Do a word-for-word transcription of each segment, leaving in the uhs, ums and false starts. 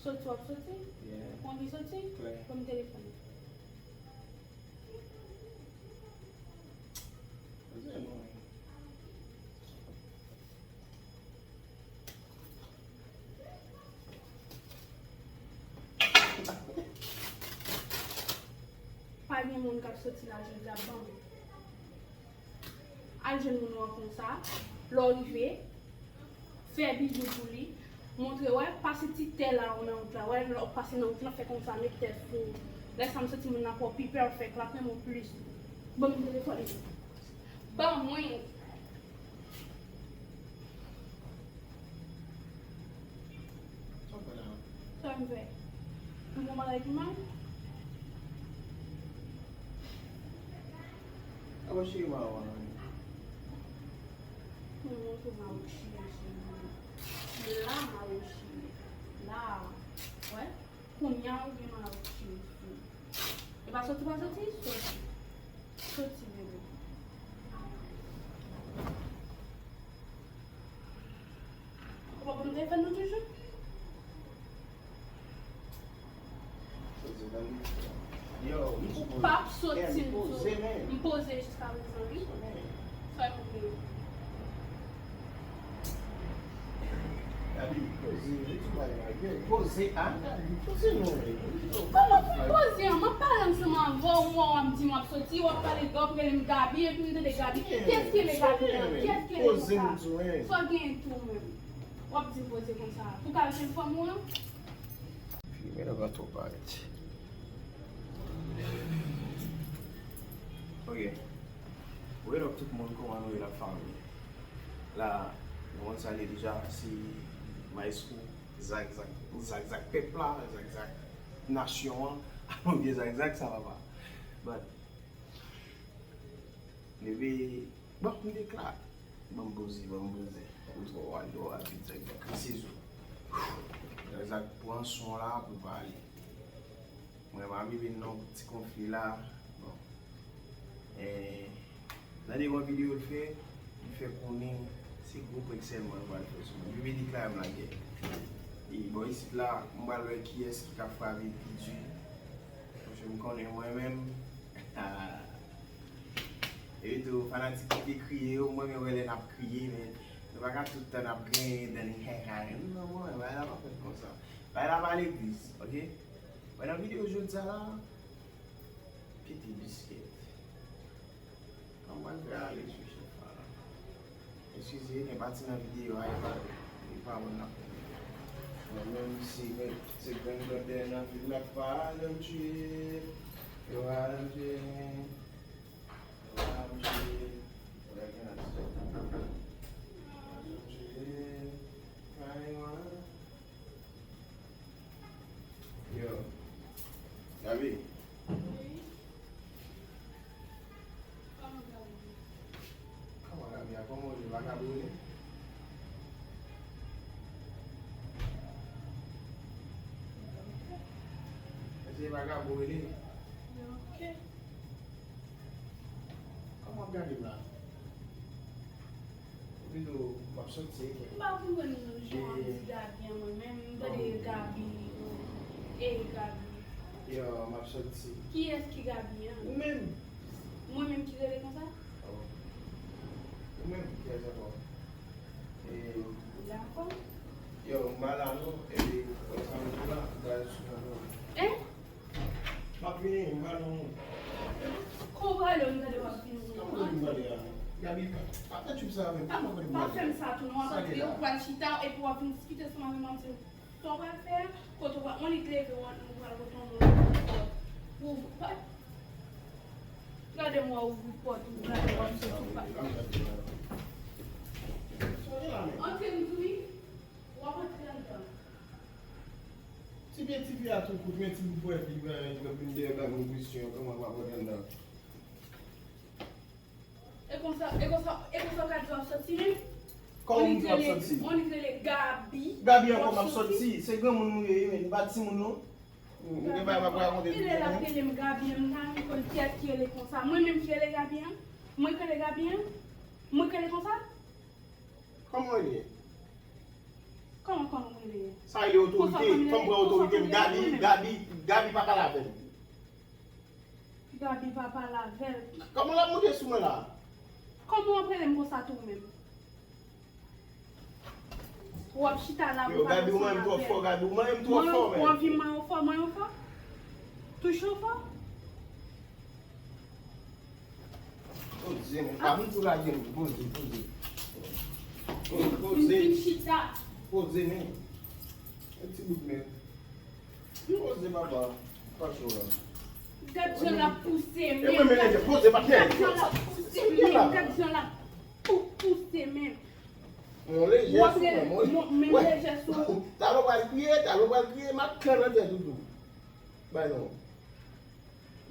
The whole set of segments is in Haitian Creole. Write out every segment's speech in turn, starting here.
Soti w ap soti? Yeah. Ou anvi soti? Klè. Ban m telefòn ou. Poze non. Pa gen moun k ap soti la jodi a, ban m. Al jwenn moun ou an konsa, lè w rive, fè bijou pou li, montre, wè, pase ti tè la ou nan wout la, wè, lè w pase nan wout la, fè konsa, met tè sou ou. Lè sa m santi moun nan fè w pi pèfèk, l ap renmen w plis. Ban m telefòn li. Ban mwen. Sa w fè la? Sa m fè? M gon bagay ki mal? Abo cheri, m a wè. Mwen montre w mawochi a, cheri. Se la mawochi ye. La. Wè? Kounye a ou gen mawochi sou. E pa soti, pa soti, soti. Soti, bebe. Ou pa konn telefòn nou toujou? Yo, m sou poze. Ou p ap soti, m poze, men. M poze jiska prezan, wi. Sòy pou mwen. Gaby, poze, li tou bay la, yo. Poze, a, Gaby, poze non, men. Kòman pou m poze an? M ap pale ansanm avè w, w ap di m w ap soti, w ap pale, w ap rele m Gaby, epi m tande Gaby. Kiyès ki rele Gaby an? Kiyès ki rele konsa? Poze m di w, en. Sa w gen tou menm? W ap di m poze konsa. Pou ka jwenn fanm ou an? Fini, men nan twò parèt. Ok. What up tout moun, kòman nou ye la fanmi? La, nou konn sa li deja, se Maestro Zak Zak, Zak Zak pèp la, Zak Zak nasyon an, oubyen Zak Zak sa papa. But, leve, bon, m deklare. Ban m poze, ban m poze. Ou twò wale, twò rapid, Zak Zak. Li sezi. Zak Zak pran son la pou pale. Mwen pa vin nan ti konfli la. Bon. Eh, nan de yon videyo l fè, li fè konnen se gwo prank sèlman l pral fè sou mwen. Li vin deklare m lagè. E bò isit la, m pral wè kiyès ki ka frape l pi di. Paske m konnen mwen menm. Epi tou, fanatik ki te kriye yo, mwen menm wè lè n ap kriye, men nou pa ka tout tan n ap griyen dan n hèhè. Non, mwen, bagay la pa fèt konsa. Bagay la pa legliz, ok? Mwen nan videyo jodi a la, kite biskèt. Kòman l fè ale sou chèf la? Eskize, gen pati nan videyo a, e pa, e pa bon nan. Mwen menm, se grenn, se grenn dòt dèyè nan vil la k pa janm tchwe. Yo pa janm tchwe. Yo pa janm tchwe. Yo pa janm tchwe. Yo pa janm tchwe. Kay wan. Yo. Gaby. Wi. Kòman Gaby? Kòman Gaby a? Kòman w ye? Vagabon w ye? Èske se vagabon w ye? Yo, ok. Kòman w ap gade m la? Ou pito, m ap soti, ok. M pa konprann jan w ap di Gaby an, mwen menm, m tande Gaby, e Gaby. Yo, m ap soti. Kiyès ki Gaby an? Ou menm. Mwen menm ki rele konsa? Oh. Ou menm, kiyès ankò? E. Dakò. Yo, m pa la non, epi, wè sa m di la, m pral sou nan. Hein? M ap vini, m pral non. Kòman w prale, m tande w ap vini? Kòman w prale a? Gaby, pa, pa fè tchoup sa avè m. Pa, pa fè m sa tou non, w ap antre, ou pral chita, epi w ap vin diskite ansanm avè m, w ap di m sa w pral fè, kote w pral, on lit leve, w pral kote yon moun, ou pral, gade m, w a ouvri pòt ou, gade w ap soti, ou pa. Antre m di wi, w ap antre anndan. Ti pye tifi a tou kout, men ti bout bwè li pran, li pran vin dèyè bag yon kwisyon, kòman w ap antre anndan? E konsa, e konsa, e konsa w ka di w ap soti menm? Kòman m di w ap soti? On lit rele Gaby. Gaby ankò m ap soti. Se granmoun nou ye, wi, men nou pa timoun non. Nou gen bagay m ap rakonte. E lè l ap rele m Gaby an, m ta renmen konn kiyès ki rele konsa. Mwen menm ki rele Gaby an? Mwen ki rele Gaby an? Mwen ki rele konsa? Kòman w ye? Kòman, kòman w rele? Sa rele otorite. Fò m pran otorite m. Gaby, Gaby, Gaby pa pale avè m. Gaby pa pale avè l. Kòman l ap monte sou mwen la? Kòman w ap rele m konsa tou ou menm? W ap chita la pou pale ansanm avè l. Yo, Gaby, ou manyen m twò fò, Gaby, ou manyen m twò fò, menm. W anvi manyen w fò, manyen w fò? Touche w fò? Poze, men. Pa vin tou lage m. Poze, poze. Poze. Vin, vin chita. Poze, men. Yon ti bout, men. Poze, papa. Pa cho la. Gad jan l ap pouse, men. E mwen, men, poze, pa. Gad jan l ap pouse, men. Gad jan l ap pou-, pouse, men. Mwen lejè sou mwen, mwen. Men lejè sou ou. Talè w pral kriye, talè w pral kriye, m ap pran nan tèt ou tou. Bay non.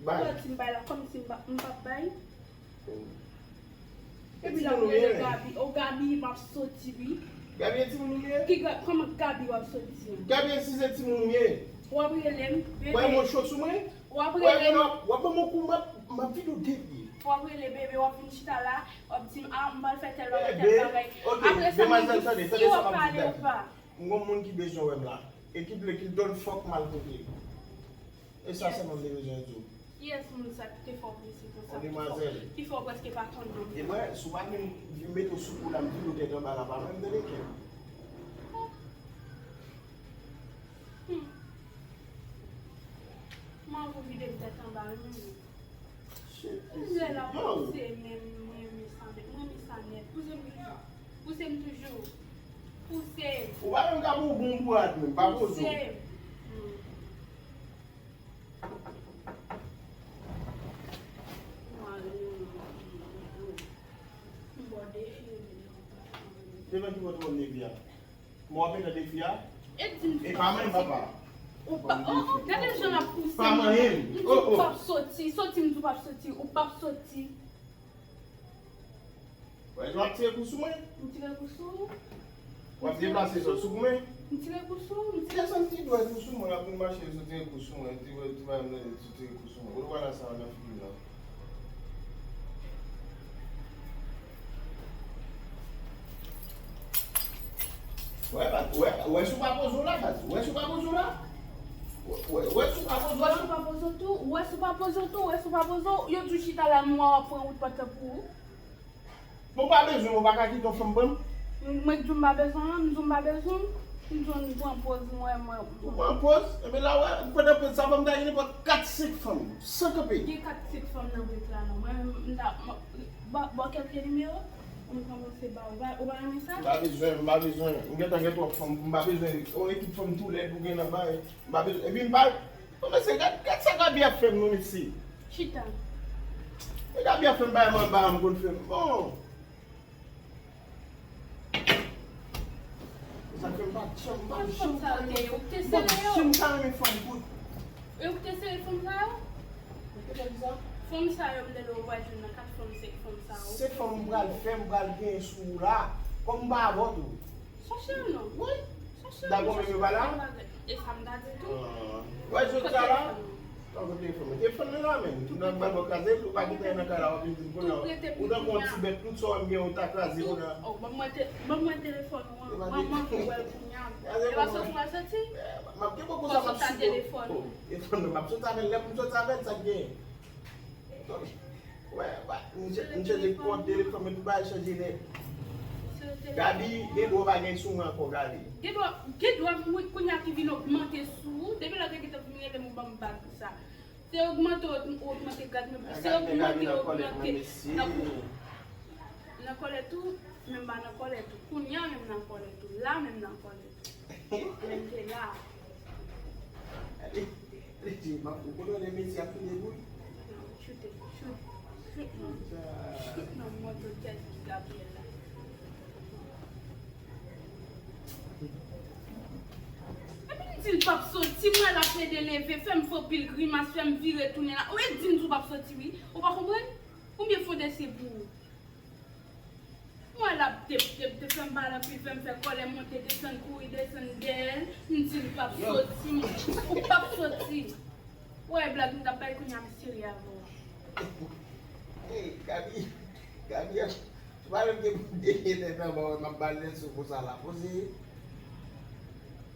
Bay. Ou di m bay la, kòmsi m pa, m p ap bay. Epi la, ou rele Gaby. O Gaby, m ap soti, wi. Gaby, e timoun ou ye? Ki Ga-, kòman Gaby w ap soti? Gaby, e si se timoun ou ye? W ap rele m, bebe. W ap ban m yon kou, m ap, m ap vide w de pye. W ap rele bebe, w ap vin chita la, w ap di m, a, m pral fè tèl bagay, tèl bagay. Apre sa, m di, si w ap pale ou pa. M gon moun ki bezwen wè m la. E ki vle ki l don't fuck m al kote l. E sa sèlman m te bezwen di w. Kiyès moun sa ki te fè w prese konsa, ki fè w, ki fè w prèske pa konn non m? E mwen, si w pa vin, vin mete w sou kou la, m vide w tèt anba la, pa menm tande kè m. Hmm. Mwen anvi w vide m tèt anba, wi, menm. Lè l ap pouse, men mwen renmen sa nèt. Mwen renmen sa nèt. Pouse m toujou. Pouse m toujou. Pouse m. Ou pa menm ka pou bon bourad menm, pa poze w. Pouse m. Hmm. Mwen renmen w. M ba w defi, renmen w. Devan ki bò w te ban m defi a? Mwen ap mennen defi a. E di m tou pa soti. Ou pa, oh, oh, gade jan l ap pouse m. M di w p ap soti. Soti, m di w p ap soti. Ou p ap soti. Wè, w ap tire kou sou mwen? M tire kou sou ou. W ap deplase sou, sou mwen? M tire kou sou ou. M tire. Desann ti dwèt ou sou mwen, w ap vin mache sou tire kou sou mwen. Ti, ti bay m nan, ti tire kou sou mwen. Ou wè la sa nan figi m nan. Wè, wè, wè si w pa poze w la, baz. Wè si w pa poze w la. Wè, wè, wè si w pa poze w la. Wè si w pa poze w tou, wè si w pa poze w tou, wè si w pa poze w. Yo di w chita la, m wè w ap pran wout pòt la pou ou. Bon, pa bezwen, ou pa ka kite yon fanm ban m? Mwen k di w m pa bezwen an, m di w m pa bezwen, m di w m pran pòz mwen, mwen. Ou pran pòz? Enben la, wè, ou pran pòz sa, fò m ta gen nenpòt kat, senk fanm, san kanpe. Gen kat, senk fanm nan brèt la, non. Mwen, m ta, m, ba, ba w kèlke nimewo, m kòmanse ba w. Ou pa, ou pa renmen sa? M pa bezwen, m pa bezwen. M gentan gen twòp fanm, m pa bezwen yon ekip fanm tou lèd ou gen nan bay. M pa bezwen, epi m pa, bon, mesye, gad, gad sa Gaby ap fè m, non, mesye. Chita. E Gaby ap fè m bagay, mwen, bagay m konn fè m. Bon. Sa fè m pa janm, m pa janm ka renmen fanm, m pa janm ka renmen fanm bout. E ou ki te sere fanm sa yo? Ou te fè kisa? Fanm sa yo, m te di w pral jwenn nan kat fanm, senk fanm sa yo. Se fanm m pral fè, m pral genyen sou ou la. Kòm m pa avè w tou. Chache l non. Wi. Chache l. Dakò, men yo pa la? E sa m ta di tou. Ah. Wè, jodi a la. Kote telefòn nan? Telefòn nan la, men. Nan bal bò kraze, ou pa gentan nan kay la, w ap vin di m kounye a. Ou tankou yon ti bèt, tout sa w wè m gen, ou ta kraze kounye a. Oh, ban mwen te-, ban mwen telefòn ou an. Ban mwen pou wè l kounye a. E pa soti w al soti? M ap gen poko sa m ap soti. Telefòn. Oh, telefòn nan, m ap soti avè l, lè pou m soti avè l, sa k gen? Wè, wè, m chanje kòd telefòn, men tout bagay chanje nèt. Gaby, gen dwa w pa gen sou mwen ankò, Gaby. Gen dwa, gen dwa, wi, kounye a ki vin ogmante sou ou. Depi lè w te gentan vin rele m, ou ban m bag pou sa. Se ogmante, ou ogmante gad mwen. Se ogmante, ogmante. Nan kòlèt ou, men m pa nan kòlèt ou. Kounye a, men m nan kòlèt ou. La, men m nan kòlèt ou. Men m te la. Li di, m ap, ou konnen lè mesye ap fini boul? Choute, choute, choute nan, choute nan mòd tèt Gabriel la. Epi m di l p ap soti, m wè l ap plede leve, fè m fè anpil grimas, fè m vire tounen la. Ou e di m di w p ap soti wi, ou pa konprann? Konbyen fon de se pou ou? Mwen l ap tep, tep, tep, fè m pale anpil, fè m fè kòlè monte, desann, kouri, desann dèyè l. M di l p ap soti, m, ou p ap soti. Ou wè blag m t ap bay kounye a m serye avè w. Hey, Gaby, Gaby, ou pa menm gen pou deye tèt anba w, m ap ba l lèson konsa la. Poze.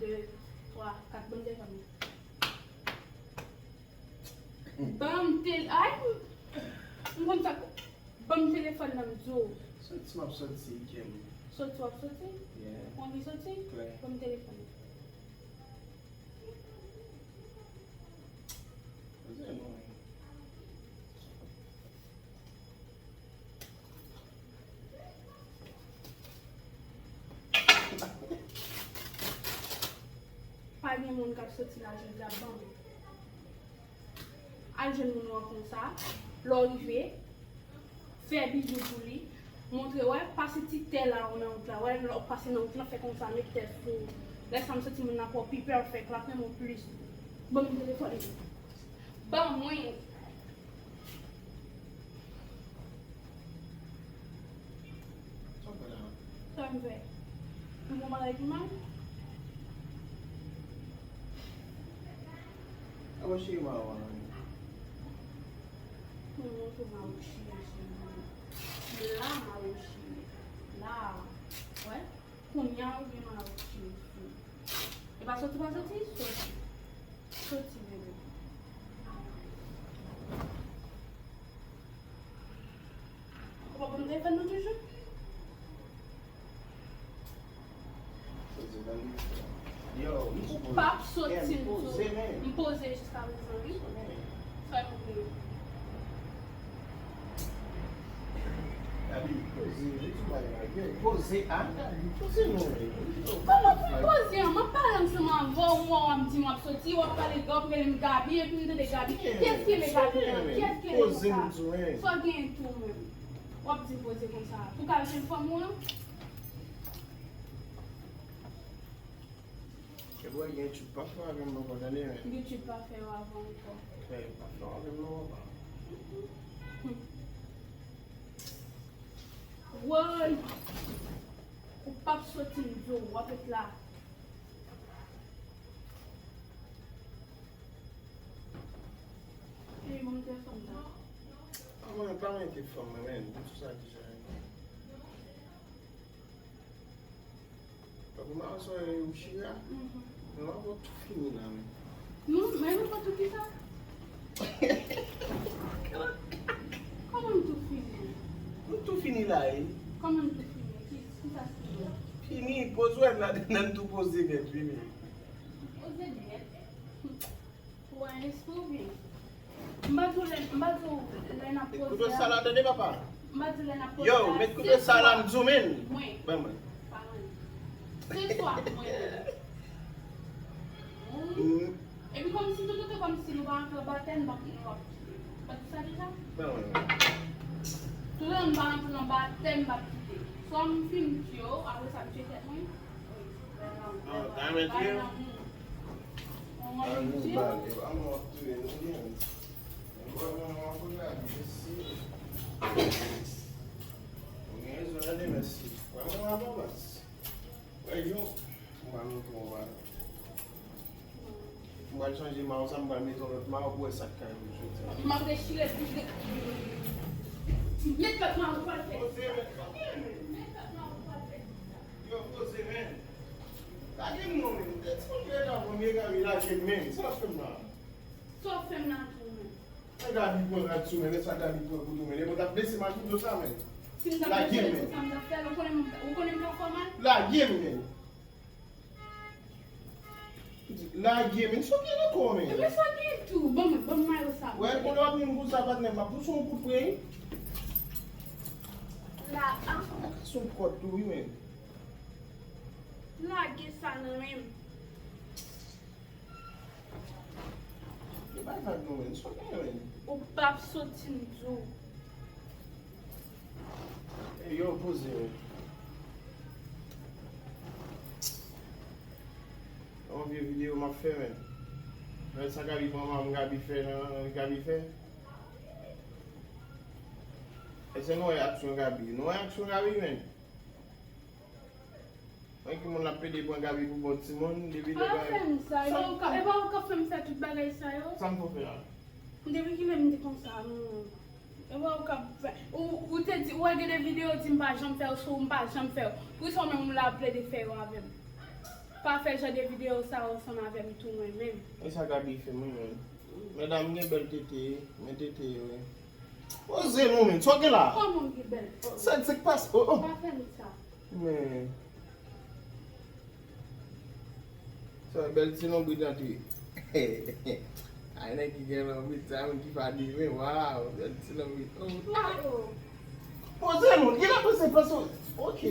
de, twa, kat. Ban m telefòn nan. Ban m tel-, ay, m, m konn sa. Ban m telefòn nan, m di w. Soti, m ap soti, kè m. Soti, w ap soti? Yeah. Ou anvi soti? Klè. Ban m telefòn nan. Poze non. Pa gen moun k ap soti la jodi a, ban m. Al jwenn moun ou an konsa, lè w rive, fè bijou pou li, montre, wè, pase ti tè la ou nan wout la, wè, lè w pase nan wout la, fè konsa, met tè sou, lè sa m santi moun nan pran pi pèfèk, l ap renmen w plis. Ban m telefòn. Ban mwen. Sa w fè la? Sa m fè? M gon bagay ki mal? Aba cheri, ma w an. Mwen montre ma w cheri, cheri. La ma w cheri. La. Wè? Kounye a ou gen ma w cheri. E pa soti, pa soti, soti. Soti, bebe. M te fè nou toujou. Yo, m sou pòz. Ou p ap soti m di w. M poze jiskaprezan, wi. Fè m ri. Gaby, poze, li tou bay la. Yo, poze, a, Gaby, poze non, men. Kòman pou poze an? M ap pale ansanm avè w, w ap di m w ap soti, w ap pale, w ap rele m Gaby, epi m tande Gaby. Kiyès ki rele Gaby la? Kiyès ki rele konsa? Sa w genyen tou, menm? W ap di m poze konsa. Pou w ka jwenn fanm ou an? Kèt, wè, gen YouTube pa fè avè m ankò, tande, men. YouTube pa fè w avè ankò. Wè, pa fè w avè m non, papa. Woy! Ou p ap soti m di w, w ap ret la. Ey, ban m telefòn sa. Pa mwen, pa mwen ki fanm mwen, men. Mwen sou sa deja. Tankou mason yo chira. Mhm. Non, mwen tou fini la, men. Non, men mwen pa tou ki sa. Kòman m tou fini? M tou fini la, e. Kòman m tou fini? Ki, ki sa fini? Fini, poze w la, nan tou poze nèt, wi, men. Poze nèt. Ou wè espri w byen. M pa di w lè, m pa di w lè n ap poze a. Koute sa la, tande, papa. M pa di w lè n ap poze a. Yo, met koute sa la, m di w, men. Mwen. Ban mwen. Pa mwen. Se swa mwen. Mm. Epi kòmsi toutotan kòmsi nou pa antre nan batèm, m ap, nou ap kite. Ou pa di sa deja? Ban mwen. Toutotan nou pa antre nan batèm, m ap kite. Swa m fin tiye w, apre sa m tiye tèt mwen. An, ta mèt ye. An, nou bale, an, nou ap touye nou, men. Mwen, mwen, mwen, mwen, mwen, mesi. Ou gen rezon, tande, mesi. Mwen, mwen, mwen, mwen, mwen. Wè, yo, mwen, mwen, mwen, mwen. Mwen pral chanje mayo sa, mwen pral mete yon lòt mayo pou wè sa k ka rive jodi a. M ap dechire, dechire. Met lòt mayo, pral fè. Poze, men. Met lòt mayo, pral fè. Yo, poze, men. Lage m non, men. Ou te di mwen ki rete avè m, e Gaby lage m, men. Sa w ap fè m la? Sa w ap fè m la tou, men? Sa Gaby pran rad sou men, men sa Gaby pran kout men. E bon, t ap blese m ak kouto sa, men. Si m t ap blese l, men, sa m t ap fè l, ou konnen m, ou konnen m ka fè w mal? Lage m, men. Lage, men, sa w gen nan kò w, men? Ebyen, sa w gen tou? Ban mwen, ban m mayo sa. Wè, kounye a w ap vin konsa, patnè, m ap pouse yon kout pwen. La, a. Sa ka sou kòd tou, wi, men. Lage sa nan men m. Yo bay vag non, men. Sa w gen, men? Ou p ap soti m di w. Ey, yo, poze, men. Yon vye videyo m ap fè, men. Gad sa Gaby pran manman Gaby fè nan, Gaby fè. Èske nou wè aksyon Gaby? Nou wè aksyon Gaby, men? Mwen ki moun l ap pede pran Gaby pou bon timoun, depi lè pa fè m sa, e pa ou k ap fè m fè tout bagay sa yo. Sa m fè w fè a? Depi kilè m te konsa, non? E pa ou k ap fè. Ou, ou te di, ou wè gen de videyo ou di m pa janm fè yo sou ou, m pa janm fè yo. Poukisa ou menm ou la ap plede fè yo avè m? Pa fè jan de videyo sa yo ansanm avè m tou mwen menm. E sa Gaby fè mwen menm. Medam gen bèl tete, men tete yo. Poze non, men, sa w gen la? Kòman m gen bèl? Sa, sa k pase? Oh, oh. Pa fè m sa. Men. Sa bèl ti lonbrit lan te ye. Ay, nèg ki gen lonbrit, sa moun ki pa di, men, waw, bèl ti lonbrit. Oh. Waw. Poze non, gen la pase, pase. Ok.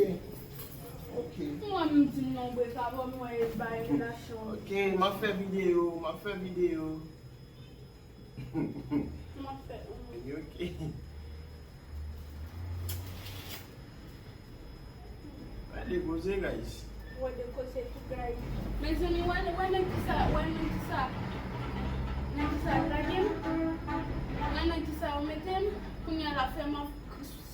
Ok. Mwen, m di m lonbrit, pa bon, mwen, e bay relasyon. Ok, m ap fè videyo, m ap fè videyo. M ap fè, mhm. Ebyen, ok. Gade koze, guys. Wè de koze tou, guys. Mezanmi, wè, wè nan kisa, wè nan kisa, nan kisa yo lage m. Wè nan kisa yo mete m. Kounye a la fè m ap,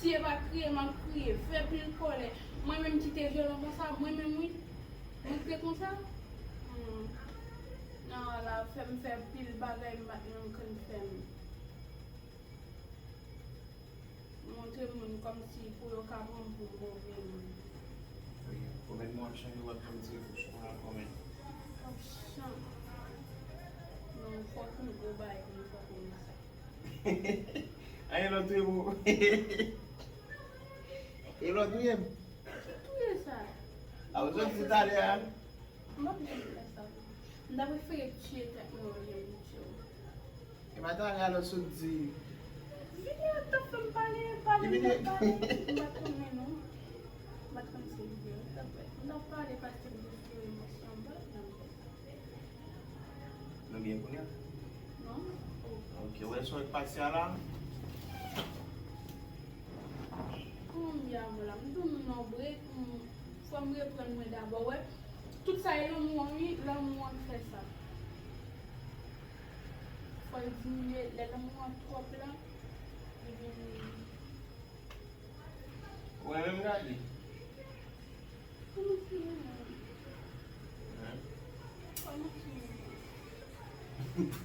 si e pa kriye, m ap kriye. Fè pil kòlè. Mwen menm ki te vyolan konsa, mwen menm, wi. Mwen te konsa? Hmm. Nan la fè m fè pil bagay m pa t menm konn fè m. Montre moun kòmsi pou yo ka pran m pou move moun. Wi, kòmèt mwen ap chanje, w ap janm tire bouch mwen an kòmèt. W ap chan-, non, fòk yon gwo bagay pou m fè konnen sa. Ayen lòt mo. E lòt ou ye m? Ki touye sa? A, ou sot di talè a? M p ap janm fè sa. M ta prefere tiye tèt mwen olye m tiye w. E pa talè a lòt sot di. Videyo t ap fè m pale, pale, m t ap pale. M pa t renmen non. M pa t konn se videyo t ap fè. M t ap pale paske m te sou emosyon m pa t janm fè sa. Nou byen kounye a? Non. Ok, ou wè son ek pati a la? Kòman m ye avè w la? M di w m nan break, m, fò m reprann mwen dabò. Wè, tout sa e lanmou an, wi, lanmou an k fè sa. Fò l diminye, lè lanmou an twòp la, li vin. Ou renmen m gade? Kòman ti renmen? Hen? Kòman ti renmen?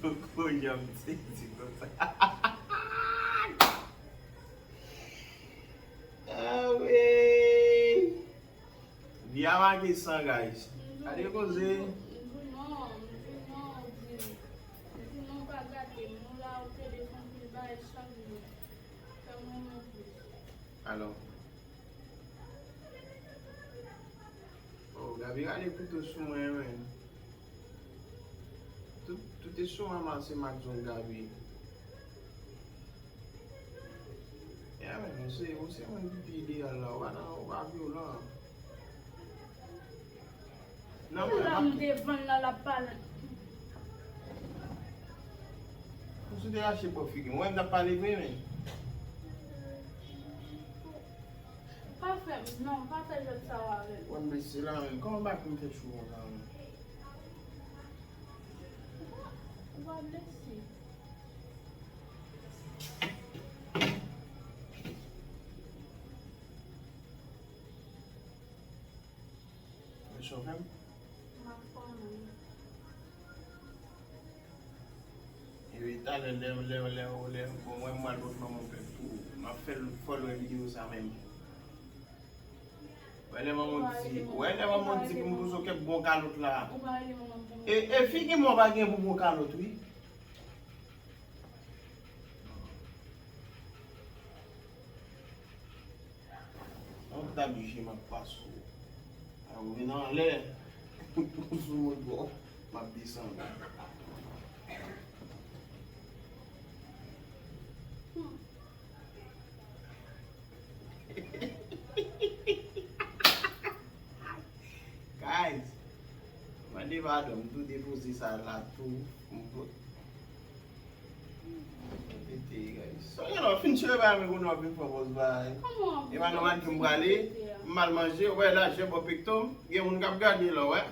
Poko janm sezi konsa. Ah, wi. Vi a make san, guys. Gade koze. M di w non, m di w non, di m. M di w non, pa gate m. Nou la, ou plede fè anpil bagay chak jou. Fè m renmen w plis. Alò. Oh, Gaby rale kouto sou mwen, men. Tout, tout estonma m se mak zong Gaby. Ya, men, ou se, ou se moun ki pi ideyal la, ou pa nan, ou pa vyolan. Non, men, la, m devan l la, l ap pale. Ou sou te rache bò figi m. Ou wè m t ap pale vre, men. Pa fè m, non, pa fè jwèt sa yo avè m. Wè m blese la, men. Kòman bagay pou m fè cho konsa, men? Ou pa blese. Mwen chofè m. M ap fòme. Epi talè, lè, lè, lè, lè, bon, mwen, mwen, lòt manman fè tou. M ap fè l fò l wè videyo sa menm. Wè lè manman di, wè lè manman di pou m poze w kèk bon kalòt la. Ou pa rele manman pou mwen. E, e figi mwen pa gen pou bon kalòt, wi. An w t ap jije m ap pase w. A w vin anlè. Sou mòd bò. M ap desann. Guys, mande padon, m tou depoze sa la tou. M vo- Tete, guys. So, you know, fin chire bagay mwen konnen w ap vin fè pòz bagay. E pa nòmal ke m prale, m al manje, ou wè la, je bò pekto m, gen moun k ap gade la, w wè.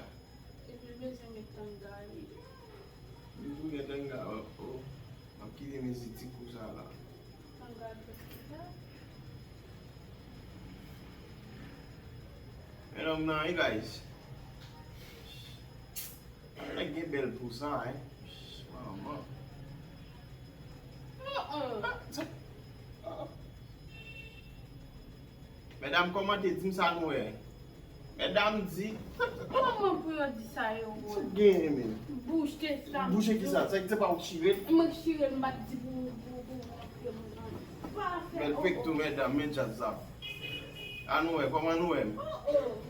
Epi l bezwen met tanga li. Li tou gen tanga, oh, oh. M ap kite mezi ti kou sa la. Tanga l pèske sa. Men nonm nan, wi, guys. Nèg gen bèl pou sa, hein. Manman. Ah, sa, ah. Medam, kòmante, di m sa nou wè. Medam di. Kòman pou yo di sa yo wè? Sa genyen, men. Bouch te sa. Bouch ki sa? Sa se pa ou ki chire l? Mwen ki chire l, m pa t di pou, pou, pou, pou, pou, pa fè. Bèl pekto, medam, men djaz sa. A nou wè, kòman nou wè m? Oh, oh.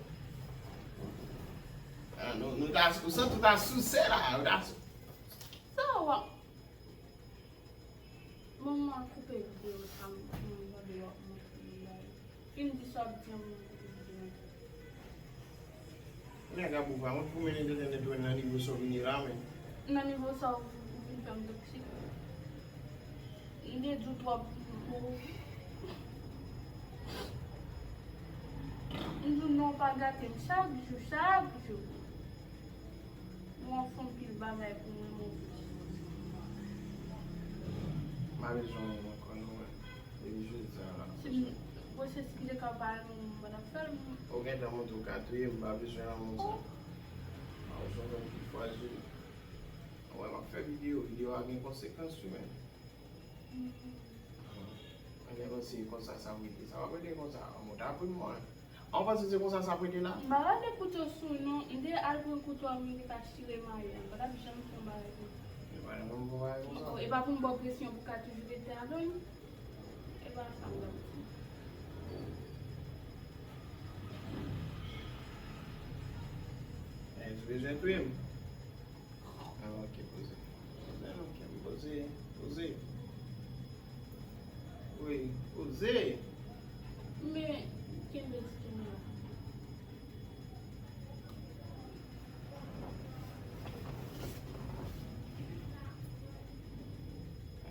Ah, nou, nou ta, ou santi w ta souse la, ou ta sou- Sa w ap. Manman koupe videyo sa, m, m tande w ap montre m bagay. Fin di sa w ap di an, manman koupe videyo an. Nèg ap ou pa wont pou mennen entènèt ou nan nivo sa w vin ye la, men. Nan nivo sa w vin fè m toksik. M te di w twòp mo. M di w non, pa gate m chak jou, chak jou. Mwen fè anpil bagay pou mwen, mwen. M pa bezwen w ankò, non, men. Depi jodi a la. Si m, pwosesi ki te ka ba nou, m pa t ap fè l. Ou gentan montre w ka touye m, m pa bezwen lanmou sa. Oh. A, ou se yon nèg ki frajil. Wè, m ap fè videyo, videyo a gen konsekans, wi, men. Mwen gen yon siy konsa sa ap rete. Sa p ap rete konsa. An mwen ta pran mwen. An w panse se konsa sa ap rete la? M pa rale kouto sou non. M te al pran kouto a, mwen te ka chire mayi a. M pa t ap janm fè yon bagay konsa. E pa janm fè yon bagay konsa. E pa pou m ba w presyon pou w ka toujou rete avè m. E pa sa m t ap di. Bezwen touye m? Ah, ok, poze. Poze non, kè m poze. Poze. Wi, poze. Men, kenbe ti kenbe la.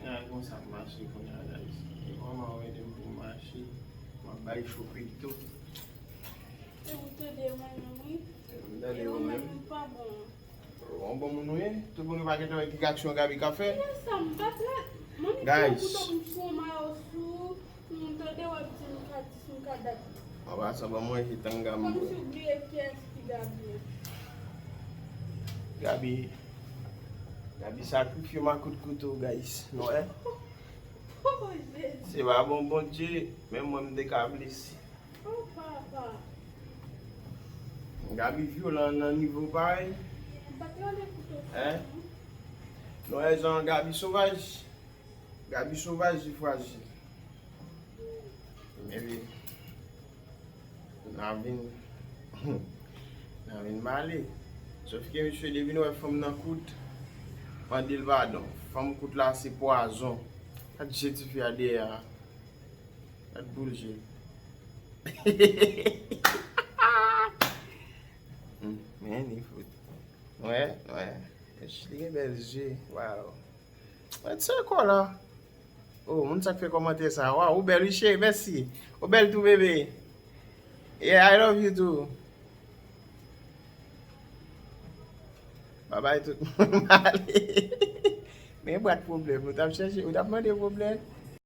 Ah, konsa m mache kounye a, guys. E manman w ede m pou m mache. M ap bay cho pito. E ou tande mwen menm, wi. M tande ou menm. Ou pa bon. Ou bon moun ou ye? Tout moun yo pa gentan wè ki aksyon Gaby ka fè? Kiyès sa m pa t la? Manmi pran kouto m sou yon mayo sou, m tande w ap di m ka dis, m ka dat. An pa sa ban mwen je tanga m. Kòmsi w bliye kiyès ki Gaby an. Gaby, Gaby sakrifye m a kout kouto, guys. Nou wè? Oh, Jezi. Se pa bon Bondye, menm mwen m te ka blese. Oh, papa. Gaby vyolan nan nivo parèy. M pa t rale kouto sou. Hein? Nou wè jan Gaby sovaj. Gaby sovaj, li frajil. Men wi. N a vin, n a vin male. Sòf ke misye depi nou wè fanm nan kout, mande l padon. Fanm kout la se pwazon. Gad je tifi a dèyè a. Gad boul je. Hmm, men li fout. Wè, wè. Li gen bèl je. Waw. Mwen se kò la. Oh, moun sa k fè kòmantè sa. Waw, ou bèl wi cheri, mèsi. Ou bèl tou bebe. Yeah, I love you too. Babay tout moun male. Men bwat pwoblèm. Ou t ap chèche, ou t ap mande pwoblèm.